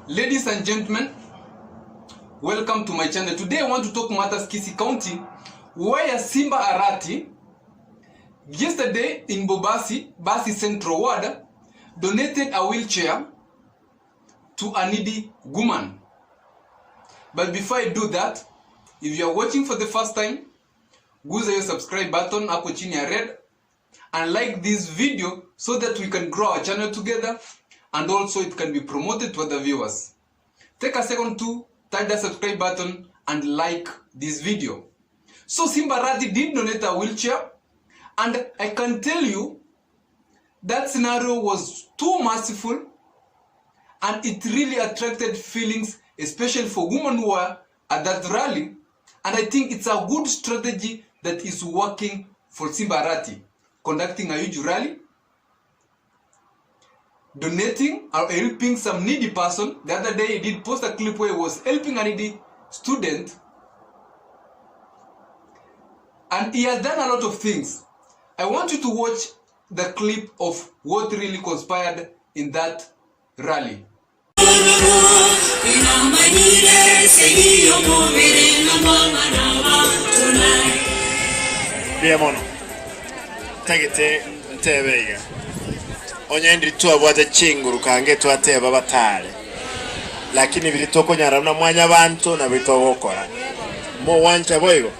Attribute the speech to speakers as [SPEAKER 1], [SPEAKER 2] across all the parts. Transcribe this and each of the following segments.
[SPEAKER 1] Ladies and gentlemen, welcome to my channel. Today I want to talk matters Kisii County where Simba Arati yesterday in Bobasi, Basi Central Ward, donated a wheelchair to a needy woman. But before I do that, if you are watching for the first time, guza your subscribe button hapo chini ya red and like this video so that we can grow our channel together and also it can be promoted to other viewers. Take a second to touch the subscribe button and like this video. So Simba Arati did donate a wheelchair and I can tell you that scenario was too merciful and it really attracted feelings especially for women who were at that rally and I think it's a good strategy that is working for Simba Arati conducting a huge rally donating or helping some needy person. The other day he did post a clip where he was helping a needy student and he has done a lot of things. I want you to watch the clip of what really conspired in that rally.
[SPEAKER 2] Mbuya mono. Ntagete ntebe iga, onye ndiri twabwate chinguru kange twateba batare, lakini biri tokonyara buna mwanyabanto nabio togokora. Mogwancha boigo?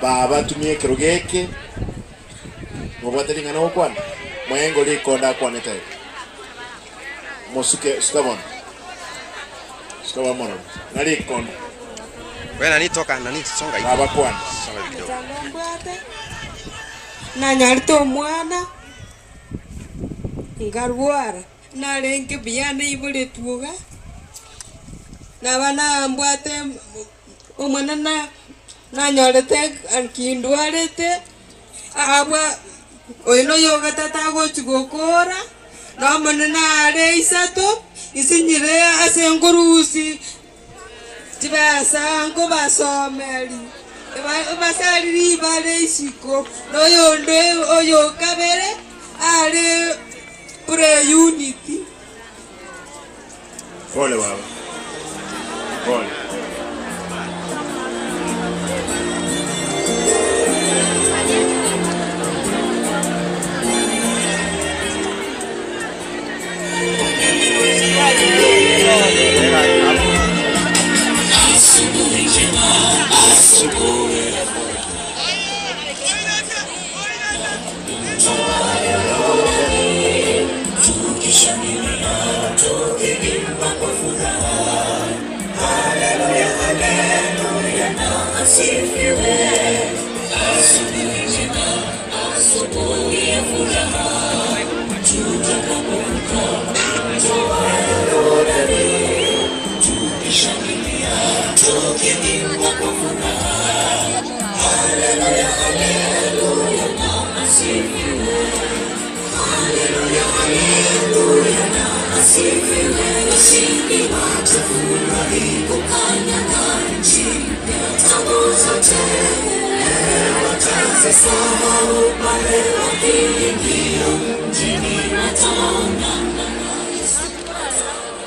[SPEAKER 2] Baba tumia ekerogo eke, mobwate ring'ana gokwana? Moengo rikonda akwanete iga. Mosuke, suka bono. Suka bamorore. Ng'a rikondo.
[SPEAKER 3] We nani toka nani songa hivi.
[SPEAKER 2] Baba kwana.
[SPEAKER 3] Songa hivi kidogo.
[SPEAKER 4] Chando mbwate, nanyarete omwana, nkarwara, narenge buya naiboretwe iga, naba nambwate omwana na nanyorete kindwarete, abwa oyo noyo ogatato agochi gokora, na omonene are isato, isinyire ase nkorusia chibesa nkobasomeri, basarire ribare isiko, na oyonde oyo kabere are pre-unit.
[SPEAKER 2] Pole baba. Pole.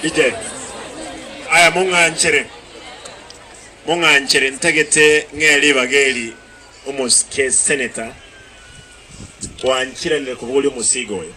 [SPEAKER 2] DJ. Aya mong'anchere, mong'anchere ntagete ng'e ribaga eri omosike senator gwanchiranire kobogoria omosigo oyo.